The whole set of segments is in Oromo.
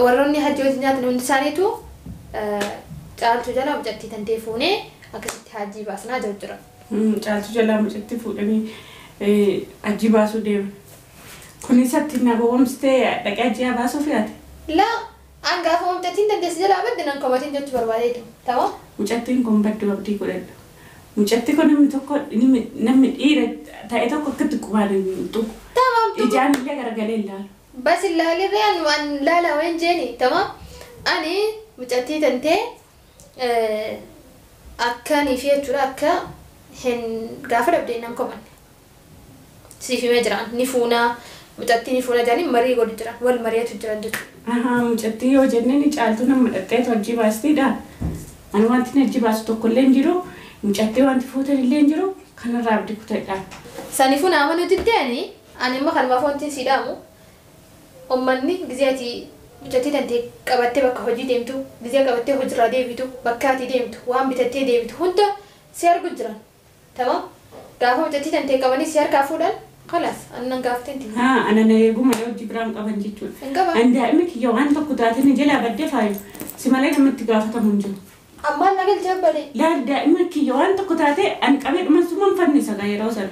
Warroonni hajji wajjin nyaatan hundi isaaniitu Caaltuu jalaa mucattii tantee fuunee akkasitti hajjii baasnaa jiru jira. Caaltuu jalaa mucattii fuudhanii hajjii baasuu deeman. Kunis ati na gowwoomsitee dhaqee hajjii baasuuf yaate? Laa, an gaafa mucattiin dandeessi jalaa badde nan komatiin jechuu barbaadeetu. Tamam? Mucattiin kun badduu abdii godhadhu. Mucattii kun namni tokko namni dhiira ta'e tokko akkatti qubaan hin tuqu. Tamam. Ijaan illee garagalee ilaalu. Bas ilaalirree an waan laala waan jeeni. Tamam? Ani mucattii tantee akka ni fi jechuudha akka hin gaafa dhabdee nan komanne. Siif himee jira ni fuunaa mucattii ni fuunaa jedhanii marii godhu jiran wal mari'atu jiran jechuudha. Ahaa, mucattii yoo jenneen Caaltuu nama dhaqxeetu hajjii baastiidha. Ani wanti hajjii baasu tokko illee hin jiru. Mucattii wanti fuutan illee hin jiru. Kanarraa abdii kutadha. Saniifuu na amanuu diddee ani immoo kanumaaf wanti sii dhaamu ummanni gizee ati mucattii tantee qabattee bakka hojii deemtu gizee qabattee hojiirraa deebitu bakka ati deemtu waan bitattee deebitu hunda si argu jiran. Tamam? Gaafa mucattii tantee qabanii si harkaa fuudhan kalaas annan gaafateen ti. Haa, ana na eeguu malee hojii biraan qaban jechuudha. Hin qaban. Ani daa'imni kiyya waan tokko taatee na jalaa baddee faayu si malee namatti gaafatamu hin jiru. Ammaan na galchee abbalee. Laal, daa'ima kiyya waan tokko taatee ani qabee dhuman suman fannisa gaa yeroo sana.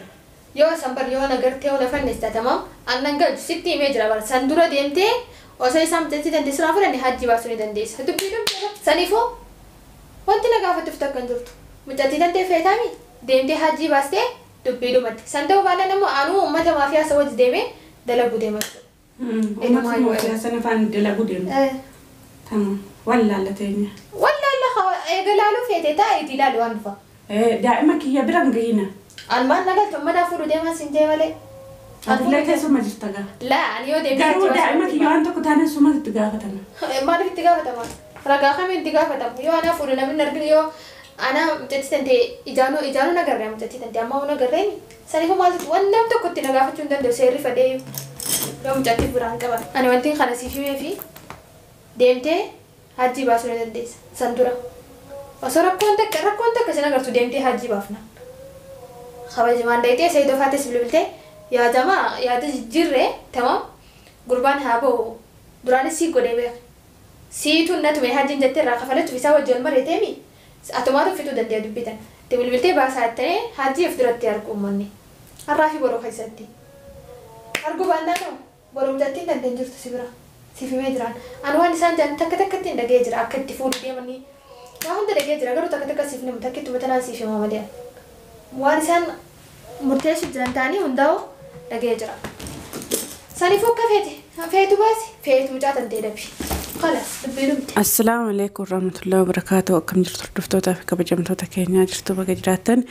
Yoo san bar yoo na gartee yoo na fannista tamam annan galchu sitti himee jira bar san dura deemtee osoo isaan mucattii dandeessu irraa fudhanne hajji baasuu ni dandeessa. Dubbii dubbii saniifuu wanti na gaafattuuf takka hin jirtu. Mucattii tantee feetaami deemtee hajjii baastee dubbii dhumatti. San ta'uu baannaan immoo anuu uummata maafiyaa isa wajji deemee dalaguu deema jechuudha. Uummata maafiyaa sana faana dalaguu deema. Tamam. Wallaalla teenya. Wallaalla eega laaluu feete taa'iitii ilaalu waan dhufa. Daa'ima kiyya bira hin gahina. An maal na galchu mana fuudhu deemaa siin jee malee. Atillee keessuma jirta gaa. Laa, ani yoo deemee Garuu hajji daa'ima baasuu kiyya waan tokko taanaan sumatu itti gaafatama. Maaliif itti gaafatama? Ragaa kamiin itti gaafatamu? Yoo anaa fuudhu namni hin arginu yoo anaa mucattii tantee ijaanuu ijaanuu nagarree mucattii tantee ammaa nagarreen saniifuu maaltu waan nam tokko itti na gaafachuu hin danda'u seerri fadhee yoo mucattii biraan qaban. Ani wanti kana siif himee fi deemtee hajjii baasuu ni dandeessa san dura. Osoo rakkoon takka sin agartu deemtee hajjii baafna. Kabajamaan dayitee Saayidoo faates bilbiltee yaadama yaada jijjiirree tamam gurbaan haa ba'u duraanis sii godhee beeka. Siitu na tume hajjiin jettee irraa kafalachuuf isaa wajjin wal mari'ateemi atumaatu fituu dandeenya dubbitan. Itti bilbiltee baasaa jettee hajjii of duratti argu uummanni. Har'aa fi boroo keessatti. Arguu baannaan hoo boroo mucattiin dandeen jirtu si bira. Siif himee jiraan. Ani waan isaan jedhan takka takkatti hin dhaga'ee jira akka itti fuudhu deemanii. Waa hunda dhaga'ee jira garuu takka takka siif himu takka ittuma tanaan siif hima malee. Waan isaan murteessu jiran ta'anii hundaa'u dhaga'ee jira. Saniifuu akka feete feetu baasi feetu mucaa tantee dabi. Khalas dubbii dhumte. Assalaamu alaikum warahmatullahi wabarakatuh. Akkam jirtu hordoftootaa fi kabajamtoota keenyaa? Jirtu, baga jiraattan.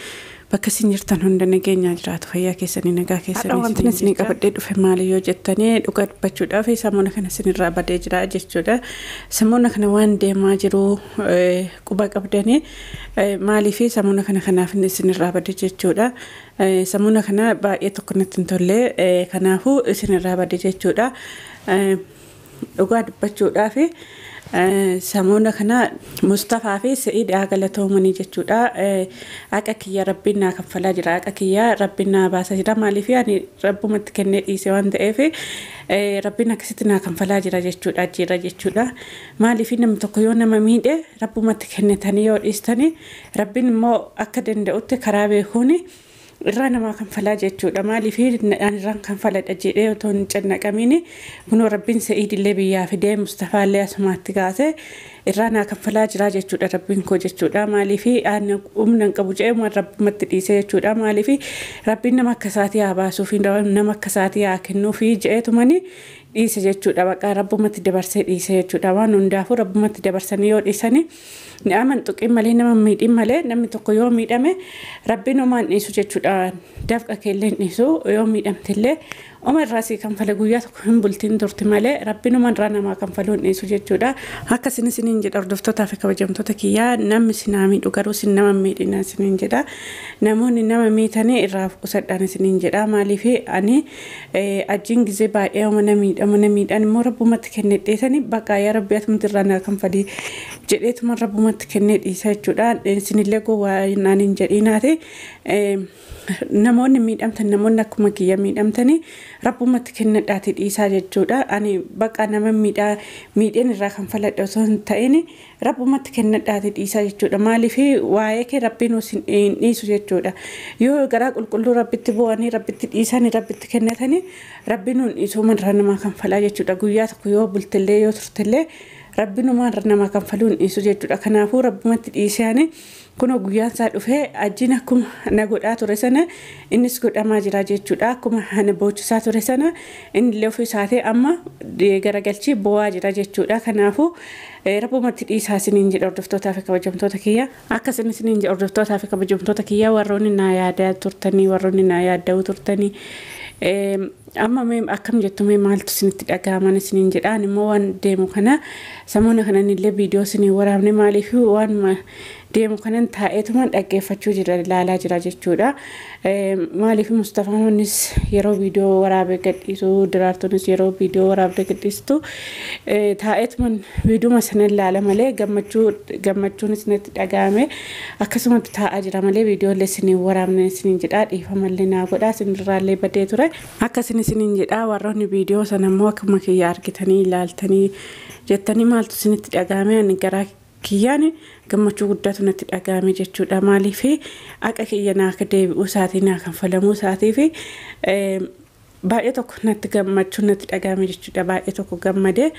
Bakka isin jirtan hunda nageenyaa jiraatu, fayyaa keessanii, nagaa keessanii. Har'a wanti isin qabadhee dhufe maali yoo jettanii, dhugaa dubbachuudhaaf sammuna kana isinirraa badee jira jechuudha. Sammuna kana waan deemaa jiru quba qabdanii maaliif sammuna kana kanaaf isinirraa bade jechuudha. Sammuna kana baay'ee tokko natti hin tolle, kanaafuu isinirraa bade jechuudha. Dhugaa dubbachuudhaaf samoona kana Mustafaa fi Sa'id haa galatoomanii jechuudha. Haqa kiyya Rabbiin naa kaffalaa jira. Haqa kiyya Rabbiin naa baasaa jira. Maaliif ani Rabbumatti kennee dhiise waan ta'eef Rabbiin akkasitti naa kaffalaa jira jechuudha. Jira jechuudha. Maaliif namni tokko yoo nama miidhe Rabbumatti kennitanii yoo dhiistanii, Rabbiin immoo akka danda'utti karaa beekuuni irraa namaa kanfalaa jechuudha. Maaliif ani irraan kanfaladha jedhee otoo hin cannaqamiin kunoo Rabbiin Sa'iid illee biyyaa fidee Mustafaa illee asumaatti kaasee irraa naa kanfalaa jira jechuudha Rabbiin koo jechuudha. Maaliif ani humna hin qabu jedhee waan Rabbumatti dhiise jechuudha. Maaliif Rabbiin nama akka isaatii haa baasuu fi nama akka isaatii haa kennuufi jedheetumani dhiise jechuudha. Baqaa Rabbumatti dabarsee dhiise jechuudha. Waan hundaafuu Rabbumatti dabarsanii yoo dhiisanii ni'aman tuqin malee, nama miidhin malee, namni tokko yoo miidhame Rabbiin homaan dhiisu jechuudha. Dafqa keellee hin dhiisu. Yoo miidhamte oma irraa sii kanfale guyyaa tokko hin bultiin turti malee Rabbiin oma irraa namaa kanfaluu hin dhiisu jechuudha. Akka isin isiniin jedha, hordoftootaa fi kabajamtoota kiyyaa, namni sinaa miidhu garuu sin nama miidhina isiniin jedha. Namoonni nama miitanii irraa of qusadhaan isiniin jedha. Maaliif ani ajiin gizee baay'ee oma na miidhama na miidhaan immoo Rabbumatti kennee dhiisanii bakka yaa Rabbi atumti irraa naa kanfalii jedheetuma Rabbumatti kennee dhiisa jechuudha. Isinillee gowwaa naan hin jedhinaati. Namoonni miidhamtan, namoonni akkuma kiyya miidhamtanii Rabbumatti kennadhaati dhiisaa jechuudha. Ani baqa nama miidhaa miidheen irraa kan faladhe osoo hin ta'in rabbumatti kennadhaati dhiisaa jechuudha. Maaliif waa'ee kee rabbiin hin dhiisu jechuudha. Yoo garaa qulqulluu rabbitti bu'anii rabbitti dhiisanii rabbitti kennatanii rabbiin hin dhiisu irraa namaa kan falaa jechuudha. Guyyaa tokko yoo bultillee yoo turtillee rabbiin irra namaa kan faluu hin dhiisu jechuudha. Kanaafuu rabbumatti dhiisanii kunoo guyyaan isaa dhufee ajjiin akkuma na godhaa ture sana innis godhamaa jira jechuudha. Akkuma na boochisaa ture sana innillee ofii isaatii amma garagalchii bo'aa jira jechuudha. Kanaafuu rabbumatti dhiisaa isiniin jedha hordoftootaa fi kabajamtoota kiyya. Akka isin isiniin jedha hordoftootaa fi kabajamtoota kiyya warroonni naa yaadaa turtanii warroonni naa yaadda'uu turtanii amma mee akkam jettu mee maaltu isinitti dhaga'aman isiniin jedha. Ani immoo waan deemu kana samoona kanan illee viidiyoo isinii waraabne maaliif waan deemu kanan taa'eetuma dhaggeeffachuu jira ilaalaa jira jechuudha. Maaliif Mustafaanis yeroo viidiyoo waraabee gadhiisu Daraartuunis yeroo viidiyoo waraabdee gadhiistu taa'eetuma viidiyoo sana ilaala malee gammachuun isinitti dhaga'ame akkasumatti taa'aa jira malee viidiyoo illee isinii waraabne isiniin jedha. Dhiifamallee naa godhaa isinirraallee badee ture. Akkasin isiniin jedha warroonni viidiyoo sana immoo akkuma kiyya argitanii ilaaltanii jettanii maaltu isinitti dhaga'ame ani garaa kiyyaan gammachuu guddaatu natti dhaga'ame jechuudha. Maaliif akka kiyya naa akka deebi'uu isaatii naa kanfalamuu isaatii fi baay'ee tokko natti gammachuu natti dhaga'ame jechuudha. Baay'ee tokko gammadee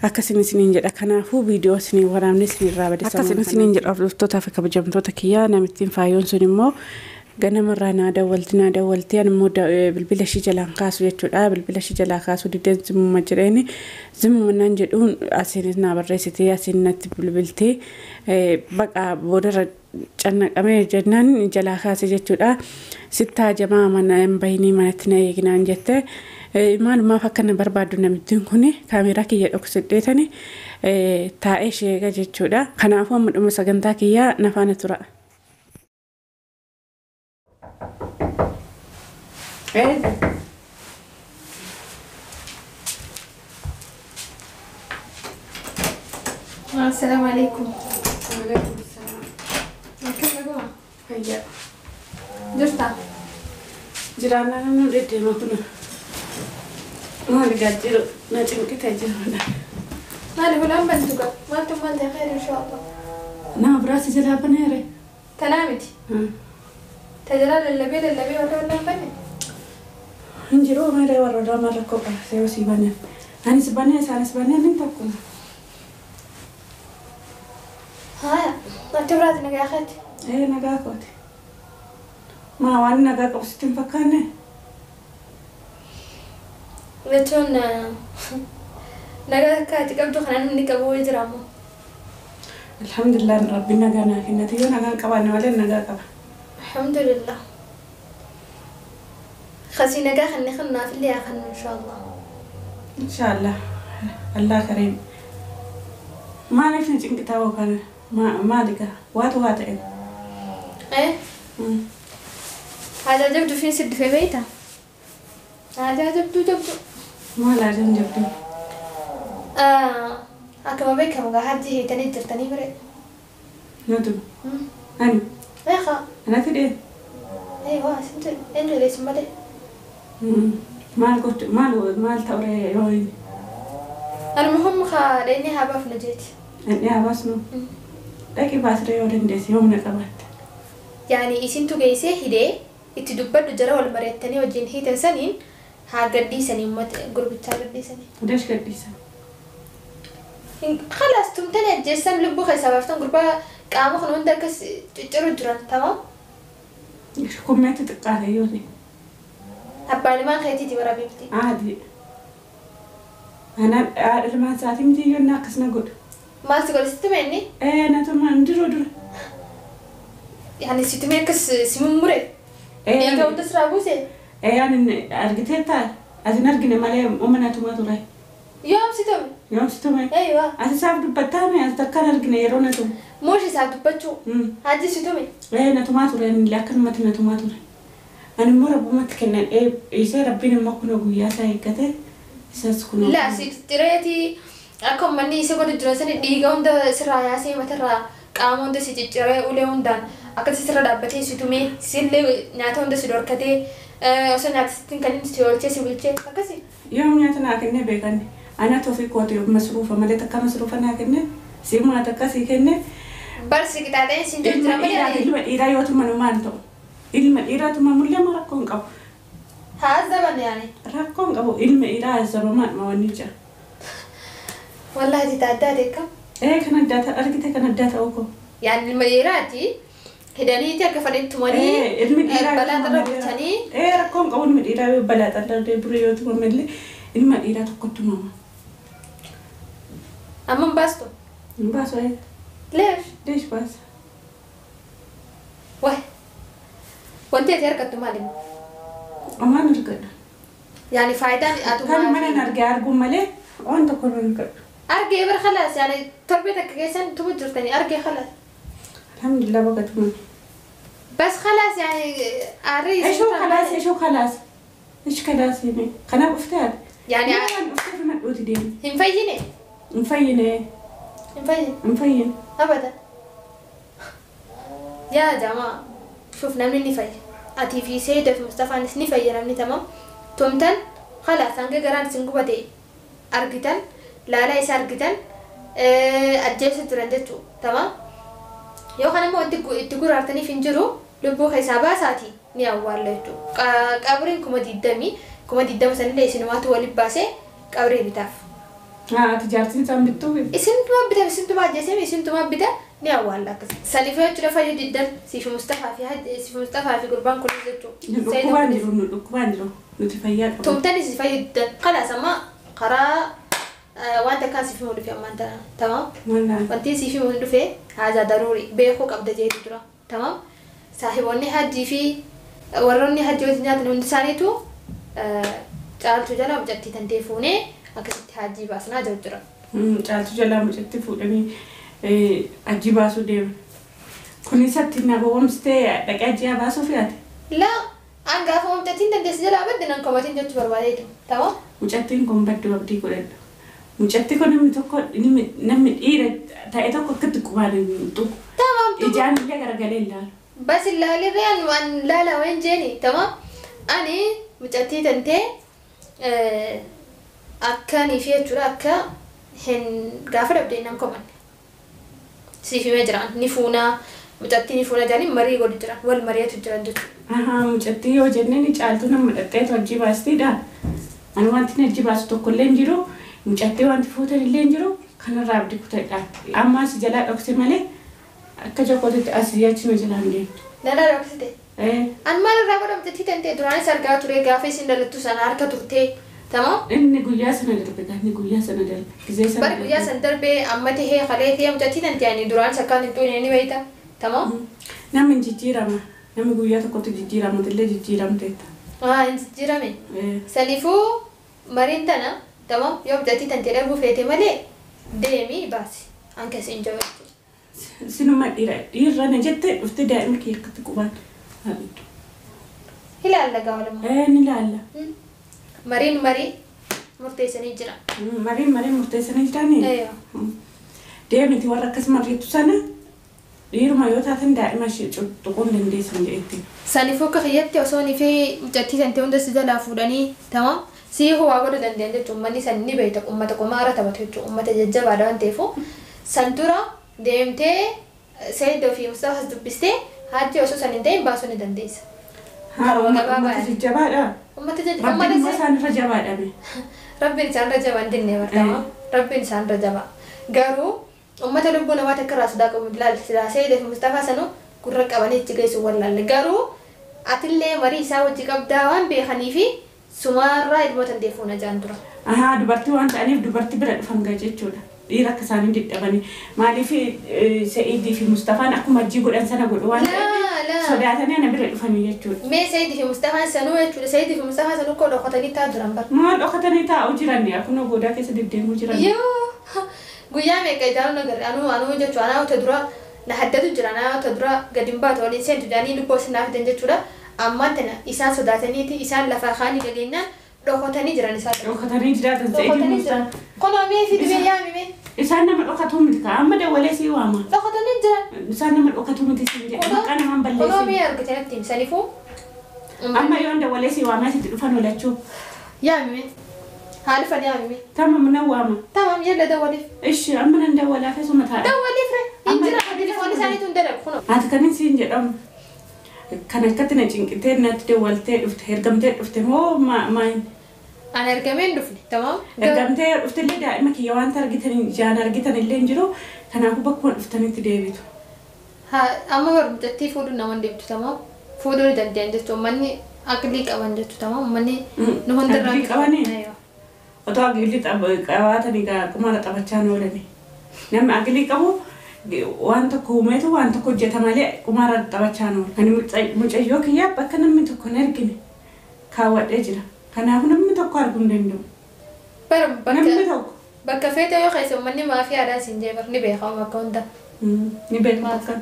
akkasin isiniin jedha. Kanaafuu viidiyoo isinii waraabne isinirraa bade. Akkasin isiniin jedha hordoftootaa fi kabajamtoota kiyyaa namittiin faayyoon sun immoo ganamarraa naa dawwalti ani immoo bilbila ishii jalaan kaasu jechuudha. Bilbila ishii jalaa kaasuu dideen zimmuma jedheeni zimmuma naan jedhuun asiinis naa barreessitee asiin natti bilbiltee baqa boodarra cannaqamee jennaan jalaa kaase jechuudha. Sittaa jamaa mana hin bahinii manatti na eeginaan jette maalumaaf akka na barbaaddu namittiin kun kaameeraa kiyya dhoksidheetani taa'ee ishee eega jechuudha. Kanaafuu amma dhuma sagantaa kiyyaa na faana tura. السلام عليكم. وعليكم السلام. كيف يا هيا جرتا جيرانا نريد ما كنا ما نقدر نجنك تجينا ما له لم بنتك ما انتم ما خير ان شاء الله. انا براسي جلاب نيري تنامتي تجلال اللبي اللبي ولا ولا بني انجرو مره ورا مره كوبا سيوسي بني انا سباني انا سباني ننتكم هاي انت براتي نقا اخت ايه نقا كوتي ما وانا نقا قبستين فكاني لتون نقا كاتي قبضو خنان مني قبو يجرامو الحمد لله ربي نقانا كنتي نقا قبانا ولا نقا قبا الحمد لله خسي نقا خلني خلنا في اللي خلنا ان شاء الله ان شاء الله الله كريم ما نعرف نجنك كان ما مالك وات وات ايه ايه هذا جبدو فين سد في بيته هذا جبدو جبدو ما لا جبدو أكما بيك مغا حد هي تاني ترتني بري نوتو أنا ايه خا أنا تدي ايوه سنت انت ليش مالي مال قلت مال مال توري يوين المهم خا لاني هابا في نجيت اني هابا سنو لكن باسري يورين ديس يوم نقبات يعني إسنتو جيسه هدي اتدبر جرا والمريتني وجين هي تنسنين ها قدي سنين مت جروب تاع قدي سنين ليش قدي سنين خلاص تمتني الجسم لبو خيسا بافتن جروبا قامو خنون دركس تجرو جران تمام كومنت تقاله يوري أبالي ما خيتي تبرا بيبتي عادي أنا لما ساعتي مدي يو ناقص نقول ما تقول ستمعني إيه أنا تما نديرو درو يعني ستمعني كس سممري إيه إيه قوت سرابوسي إيه يعني أرجتها أزين أرجنا مالي أمنا تما تراي يوم ستمي يوم ستمي أيوة أنا ساعد بتامي أتذكر أرجنا يرونا تم موش ساعد بتشو هذه ستمي إيه أنا تما تراي لكن ما تنا تما تراي أنا مرة بمتكلم إيه إذا ربنا ما كنا قوية سايكته لا ستريتي أكم مني سكون الدراسة ديجا عند سرايا سي مثلا قامون ده ستري أولي عندان Akkasii sirra dhaabbatee si tumee sillee nyaata hunda si dhorkatee osoo nyaata sittiin kan inni si oolchee si bulchee akkasii. Yoom nyaata naa kennee beekanne anatu ofii kooti masruufa malee takka masruufa naa kenne si maa takka si kenne. Barsi qixaaxeen siin jiru jira malee. Ilma dhiiraa yoo tumanu maal ta'u ilma dhiiraa tumamullee ma rakkoo hin qabu. Haa zaban yaani. Rakkoo hin qabu ilma dhiiraa azabamaadhuma wanni jira. Wallaahi addaa deekam. Kan addaa ta'u argite kan addaa ta'uu koo. Yaani ilma dhiiraati hidhaniiti akka fedhan tumanii ilmi dhiiraa balaa irra bulchanii. Rakkoo hin qabu ilmi dhiiraa yoo balaa xallarree buree yoo tumamellee ilma dhiiraa tokko tumama. Amma hin baastu? Hin baasu ayee. Leesh? Leesh baasa. Waay wanti ati argattu maali? Amaan argadha. Yaani faayidaan atu Kan mana hin argee arguun malee waan tokko hin argadhu. Argee bara khalaas yaani torbee takka keessan tumu jirtanii argee khalaas. Alhamdulillah baga tuman. Bas khalaas yaani arri. Eshoo khalaas eshoo khalaas. Esh khalaas yene kanaaf uftee ati. Yaani uftee fi madhuuti deemi. Hin fayyine. Hin fayyine. Hin fayyine. Hin fayyine. Abadan. Yaa jamaa shuf namni ni fayya. Ati fi Seedaa fi Mustafaanis ni fayya namni tamam. Tumtan khalaas hanga garaan isin gubate argitan. Laalaa isa argitan ajjeesa turan jechuudha. Tamam. Yoo kana immoo itti guraartaniif hin jiru lubbuu keessaa baasaati ni awwaalla jechuudha. Qabriin 20,000 sanillee isinumaatu waliin baasee qabrii bitaaf. Ati jaartiin isaan bittuu? Isintumaa bita isintumaa ajjeesee isintumaa bita ni awwaalla akkasii. Saniif jechuudha fayyu diddan siifi Mustafaa fi siifi Mustafaa fi gurbaan kunis jechuudha. Dhukkubaan jiru nu dhukkubaan jiru nuti fayyaa qabna. Tumtanis fayyu diddan khalaas amma karaa wanta kan siif himuu dhufe ammaan tana tamam wanti siif himuu dhufe haajaa daruuri beekuu qabda jeetu dura tamam saahiboonni hajjii fi warroonni hajjii wajjin nyaatan hundi isaaniitu caaltuu jala mucattii tantee fuunee akkasitti hajjii baasnaa jiru jira. Caaltuu jala mucattii fuudhanii hajjii baasuu deeman. Kunis ati na gowwoomsitee dhaqee hajjii baasuu fe'ate? Laa an gaafa mucattiin dandeessi jalaa badde nan komatiin jechuu barbaadeetu tamam. Mucattiin kun badduu abdii godhadha. Mucatti kun namni tokko namni dhiira ta'e tokko akkatti qubaan hin tuqu. Tamam tuqu. Ijaan illee garagalee ilaalu. Bas ilaalirree an laala waan jeeni tamam. Ani mucattii tantee akka ni fi jechuudha akka hin gaafa dhabdee nan komanne. Siif himee jiran ni fuunaa mucattii ni fuunaa jedhanii marii godhu jiran wal mari'atu jiran jechuudha. Mucattii yoo jennee ni caaltuu nama dhaqxeetu hojii baastiidha. Ani wanti hojii baasu tokkollee hin jiru. Mucattii wanti fuutan illee hin jiru kanarraa abdii kutadha. Amma as jalaa dhokse malee akka jokkootitti asii achi nu jalaa hin deemtu. Nalaa dhoksite? An maal irraa godha mucattii tantee duraanis argaa ture gaafa isin dhalattu sana harka turtee tamam? Inni guyyaa sana darbe inni guyyaa sana darbe. Gizee sana Bar guyyaa sana darbee amma tahee kalee ta'ee mucattii tantee ani duraanis akkaan hin xuune ni beekta tamam? Namni hin jijjiirama. Namni guyyaa tokkotti jijjiiramtu illee jijjiiramteetta. Hin jijjiirame. Saniifuu mariin tana tamam yoo mucattii tantee dhabuu feete malee deemii baasi an keessa hin jiru. Sinuma dhiira dhiirra na jettee dhuftee daa'ima kee akkatti qubaan. Ilaalla gaawwalama. Ni ilaalla. Mariin marii murteessanii jira. Mariin marii murteessanii jiranii? Deemiti warra akkas mariitu sana dhiiruma yoo taatan daa'ima ishee tuquu hin dandeessan jedhetti. Saniifuu akka kiyyatti osoo ni fi mucattii tantee hunda si jalaa fuudhanii tamam. Si waa godhuu danda'an jechuun uummanni san ni beekta uummata qomaara taphatu jechuudha uummata jajjabaadha waan ta'eef san dura deemtee Seedaa fi Mustafas dubbistee hajji osoo san hin ta'in baasuu ni dandeessa. Uummata jajjabaadha. Uummata jajjabaadha. Rabbiin isaan irra jabaadha. Rabbiin isaan irra jabaa hin jennee bartama. Rabbiin isaan irra jabaa. Garuu uummata lubbuu namaa takka irraa sodaa qabu ilaali. Silaa Seedaa fi Mustafaa sanuu gurra qabanii itti geessu wallaalle. Garuu atillee marii isaa wajji qabdaa waan beekaniifi sumarraa ilmoo tantee fuuna jaan dura. Dubartii waan ta'aniif dubartii bira dhufan gaa jechuudha. Dhiira akka isaanii dadhabanii maaliif Se'idii fi Mustafaan akkuma hojii godhan sana godhu waan ta'eef sodaatanii ana bira dhufanii jechuudha. Mee Se'idii fi Mustafaan sanuu jechuudha. Se'idii fi Mustafaan sanuu koo dhokatanii taa'u jiran bara. Maal dhokatanii taa'u jiran akkuma goodaa keessa deddeemuu jiran. Yoo guyyaa meeqa ijaaruun agarre anuu anuu jechuudha anaa uta dura na haddatu jira anaa uta dura gadi hin baatu waliin seentu jedhanii lubbuu isin naaf fidan jechuudha. Ammaan tana isaan sodaataniiti isaan lafaa kaanii dhageenyaan dhokatanii jiran isaan. Dhokatanii jiraatan Se'idii Mustafaan. Kunoo mee fi dhibee yaami mee. Isaan nama dhokatu miti kaa amma dawwalee sii waama. Dhokatanii jiran. Isaan nama dhokatu miti siin jedhe maqaa namaan balleessin. Kunoo mi'a argite natti saniifuu. Amma yoon dawwalee si waamaa sitti dhufan oolachuu. Yaamime. Haali fadhi yaamime. Tamam na waama. Tamam yalla dawwaliif. Ishi amma nan dawwalaa feesuma ta'a. Dawwaliif re. Hin jira telefoonni isaaniitu hin dalagu kunoo. Ati kanin siin jedhamu. Kan akkatti na cinqitee natti dawwaltee dhufte ergamtee dhufte moo maal? Ani ergamee hin dhufne tamam. Ergamtee dhuftellee daa'ima kiyya wanta argitan ijaan argitan illee hin jiru. Kanaafuu bakkuma dhuftanitti deebitu. Amma barumsatti fuudhuun nama hin deebitu tamam. Fuudhuu ni danda'an jechuun manni aqlii qaban jechuudha tamam. Manni nu hundarraa. Aqlii qabanii? Otoo aqlii qabaatanii qumaara taphachaa oolani. Namni aqlii qabu waan tokko uumeetu waan tokko hojjeta malee qumaara taphachaa oolu. Ani mucayyoo kiyyaa bakka namni tokko hin argine kaawwadhee jira. Kanaafuu namni tokko arguu hin danda'u. Namni tokko. Bakka feete yoo keessa manni maafiyaadhaan siin jee ni beekamu bakka hunda. Ni beekamu bakka.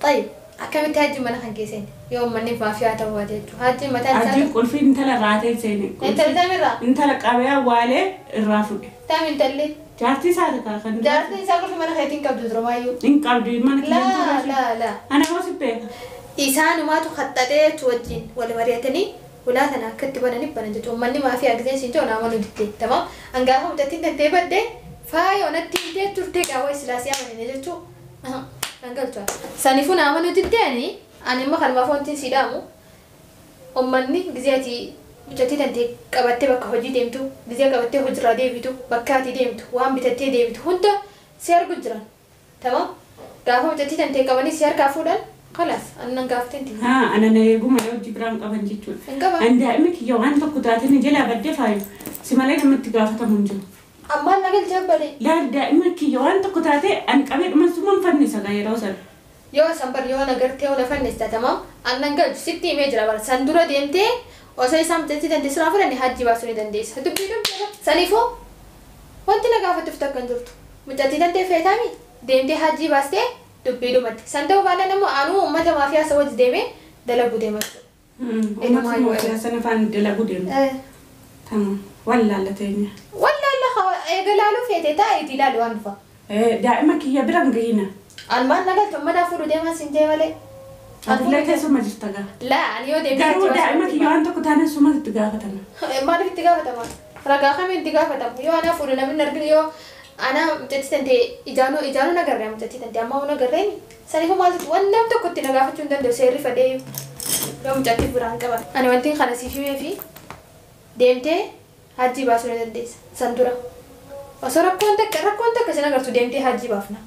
Tayyib akkamitti hajji mana kan keesseen yoo manni maafiyaa ta'uu baate jechuudha. Hajji mataan isaa. Hajji qulfii intala raatee seene. Intala tamirraa? Intala qabee awwaalee irraa fudhe. Tam intalli? Jaartii isaa ta'a kan. Jaartiin isaa qulfii mana keetiin qabdu durumaayyuu. Hin qabdu mana keetiin. Laa laa laa. Ana hoo si beeka. Isaanumaatu qaxxaxee jechuun wajjin wal mari'atanii ulaa sana akka itti bananiif banan jechuudha. Manni maafiyaa gisee siin jiru nama nuti itti tamam. Angaafa mucattiin tantee baddee faaya onatti hidhee turtee qaawwa silaasii amanine jechuudha. Nan galcha. Saniifuu nama nuti itti ani immoo kanumaaf wanti si dhaamu uummanni gisee ati mucattii tantee qabattee bakka hojii deemtu gisee qabattee hojiirraa deebitu bakka ati deemtu waan bitattee deebitu hunda si argu jiran. Tamam. Gaafa mucattii tantee qabanii si harkaa fuudhan خلاص أنا قافتين تي. ها أنا نيجو ما لو جبران قبل جيتشول. عندي أمك يوان تقطعتني جلا بدي فايو. سمالي لما تقافت منجو. أما أنا قلت جبلي. لا دائما يوان تقطعتي أنا قبل ما سمم فني سجاير أوصل. يو سامبر يو أنا قرتي ولا فني تمام. أنا قلت ستي ميجرا بر سندورة ديمتي وصل سام تنتي تنتي سرافر أني حجي باسوني تنتيس. هتبيلم ساليفو. وانت لقافت تفتح كنجرت. متأتي تنتي فهمي. ديمتي حجي باستي. Dubbii dhumatti. San ta'uu baannaan immoo anuu uummata maafiyaa isa wajji deemee dalaguu deema jechuudha. Uummata maafiyaa sana faana dalaguu deema. Tamam. Wallaala teenya. Wallaala eega laaluu feete taa'eeti ilaalu waan dhufa. Daa'ima kiyya bira hin gahina. Almaan nagaltu mana fuudhu deemaa siin jee malee. Atillee keessuma jirta gaa. Laa ani yoo deemee. Garuu daa'ima kiyya waan tokko taanaan sumatu itti gaafatama. Maaliif itti gaafatama? Ragaa kamiin itti gaafatamu? Yoo anaa fuudhu namni hin arginu yoo أنا متأكدة إجانو إجانو نجرّي متأكدة أما هو نجرّي سالفة ما وأنا متأكدة نجافة شو ندم سيري فدي لو متأكد بران كمان أنا وانتين خلاص في ديمتى هاتي باسون نديس سندورة وصار كونت كسينا قرصو ديمتى هاتي بافنا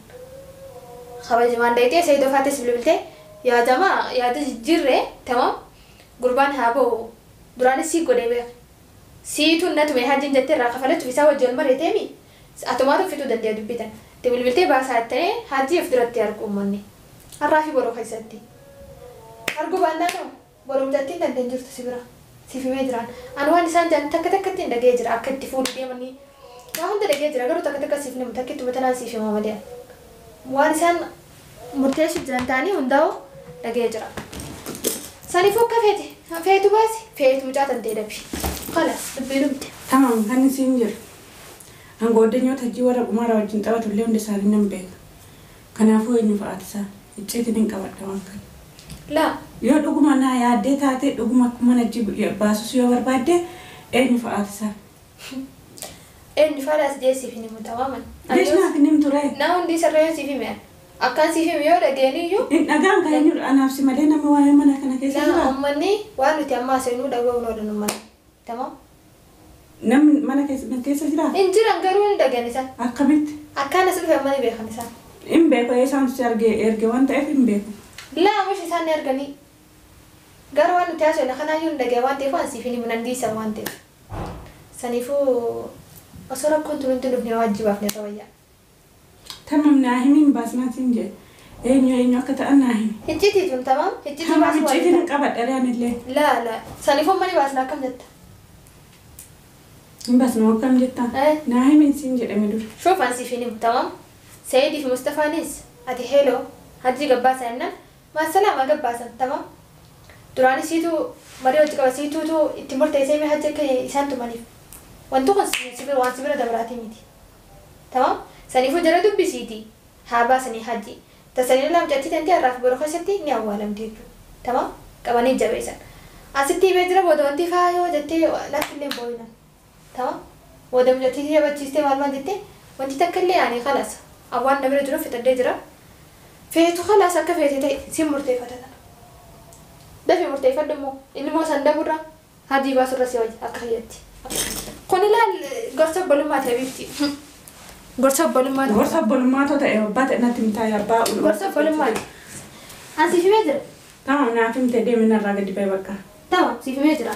خبر جمان دايتي سيدو فاتس بلبلتي يا جماعة يا تجرّي تمام قربان هابو دراني سيكو ديبه سيتو نتومي هاتي جت الرقفلة تفيسا وجل مرتمي أتوماتو fituu dandeenya dubbitan. Bilbiltee baasaa jettanii hajji of duratti argu uummanni. Har'aa fi boroo keessatti. Arguu baannaan boroo mucattiin dandeen jirtu si bira. Siif himee jiraan. Ani waan isaan jedhan takka takkatti hin dhagee jira. Akka itti fuudhu deemanii. Waa hunda dhagee jira garuu takka takka siif himu takka itti matanaan siif hima malee. Waan isaan murteessu jiran ta'anii hundaa'u dhagee jira. Saniifuu akka feete. Feetu baasi feetu mucaa tantee dabi. Khalas dubbii dhumte. Tamam kan isiin jiru. Angooddanyoota hojii warra qumaara wajjin taphatu illee hundi isaanii nan beeka. Kanaafuu eenyu fa'aati isaan? Icciitiin hin qabadha waan kana. Laa. Yoo dhuguma naa yaaddee taate dhuguma akkuma najji baasus yoo barbaadde eenyu fa'aati isaan? Eenyu fa'aadhaas jeesiif hin himu tamaaman. Leesh naaf hin himtu ree? Naa hundi sarara yoo siif hime. Akkaan siif hime yoo dhageeniyyu. Hin dhagaan kan eenyudha anaaf si malee namni waa'ee mana kana keessa jira. Laa uummanni waan nuti ammaa seenuu dhaga'uun oolan uummanni. Tamaam. Namni mana keessa jira? Hin jiran garuu hin dhageen isaan. Akkamitti? Akkaan as dhufe amma ni beekan isaan. Hin beeku isaan si erge waan ta'eef hin beeku. Laa mishi isaan ni arganii. Garuu waan nuti haasofne kanaayyuu hin dhageen waan ta'eef waan siif hin himu nan dhiisan waan ta'eef. Saniifuu osoo rakkoon tun hundi dhufne waajjibaaf ni ta'ayyaa. Tamam naa himi hin baasnaa siin jedhe. Eenyu eenyu akka ta'an naa himi. Icciitii tun tamam? Icciitii baasuu waan. Icciitiin hin qabadha anillee. Laa laa saniifuu mani baasnaa akkam jetta? Hin baasnaa akkam jetta? Naa himi siin jedhame dura. Shoof an siif hin himu tamam? Saayidii fi Mustafaanis ati heeloo hajji gabbaasan jennaan maasalaama gabbaasan tamam? Duraanis siituu marii hojii qaba siituutu itti murteessee mee hajji akka isaan tumaniif. Wanti kun waan si bira dabaraatii miti. Tamam? Saniifuu jala dubbisiiti haa baasanii hajji. Tasanii lama mucattii tantee har'aaf boru keessatti ni awwaalamti jechuudha. Tamam qabanii jabeessan. Asitti himee jira booda wanti faayoo jettee natti illee boo'ina. Tamam booda mucattii yabachiistee maal maal jettee wanti takka illee ani kalas awwaan na bira jiru fixadhee jira. Feetu kalas akka feete ta'e siin murteeffata tana. Dafii murteeffadhu immoo ilmoo san daburra hadii baasurra si wayya akka kiyyatti. Kun ilaal gorsa obbolummaati habiibti. Gorsa obbolummaati. Gorsa obbolummaatu ta'e abbaa ta'e natti himtaa abbaa. Gorsa obbolummaati. An siif himee jira. Tamam naaf himte deemi narraa gadi ba'e bakka. Tamam siif himee jira.